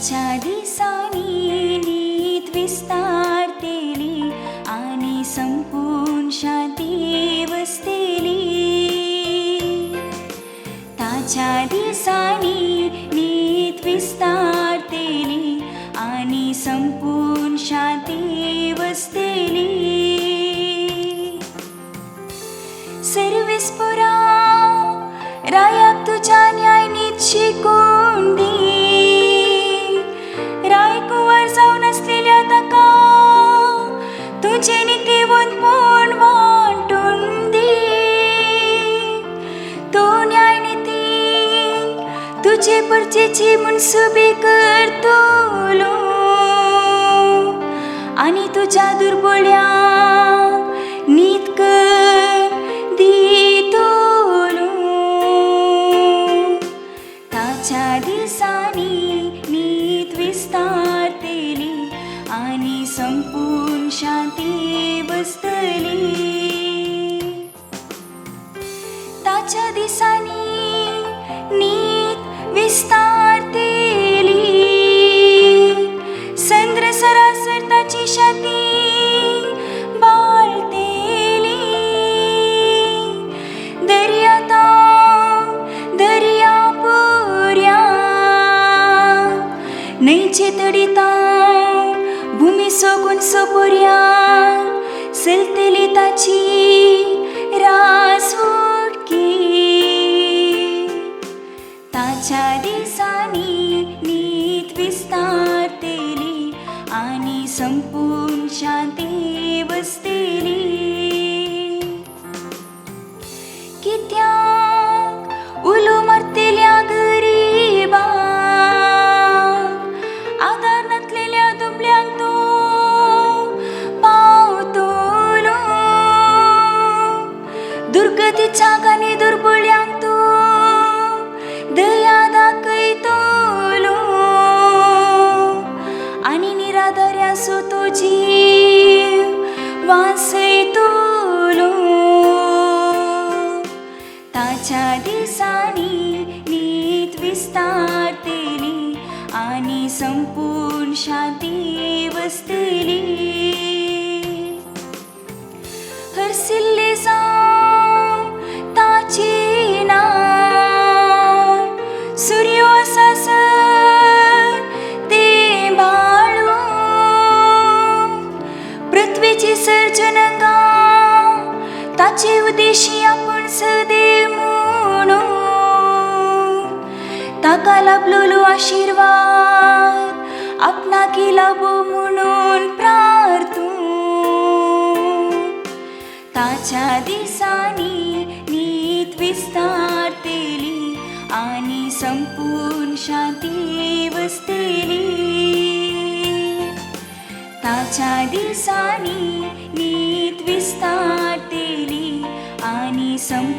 ताच्या दिसांनी नीत विस्तारतेली आनी संपूर्ण शांती वसतेली. ताच्या दिसांनी नीत विस्तारतेली आनी संपूर्ण शांती वसतेली. सर्वेस्पोरा रायाक तुज्या न्याय नीत शिकून दी. रायकुंवर जावन आसलेल्या ताका तुजें नितीवंतपण वांटून दी. तूं न्याय नितीन तुजे परचेची मनसुबी करतलो आनी तुज्या दुर्बळ्यांक नीत कर दितलो. ताच्या दिसांनी नीत विस्तारतेली आनी संपूर्ण शांती बसतली. ताच्या दिसांनी नीत विस्तारतेली. संद्र सरासर ताची शांती बाळतेली. दर्या दर्या पुऱ्या न्हंयचे तडीता भुमी सोगून सोपुऱ्या चलतली ताची रासुटकी. ताच्या दिसांनी नीत विस्तारतेली आनी संपूर्ण शांती वसतेली. कित्याक उलो मारतेल्या गरिबांक आदार नातलेल्या दुबळ्यांक तो पावतलो. दुर्गतीच्या आनी दुर्बळ्यांक तो दया दाखयतलो आनी निराधाऱ्याचो तो जीव वाचयतलो. ताच्या दिसांनी नीत विस्तारतेली आनी संपूर्ण शांती वसतेली. हरसिल्ले जावं ताचें नांव सुर्यो आसासर तें बाळू. पृथ्वीची सर्जनका ताचे उद्देशी आपूण सदैव म्हणून ताका लाभलेलो आशिर्वाद आपणाकी लाभो म्हणून प्रार्थू. ताच्या दिसांनी नीत विस्तारतेली आनी संपूर्ण शांती वसतेली. ताच्या दिसांनी नीत विस्तारतेली आनी संपूर्ण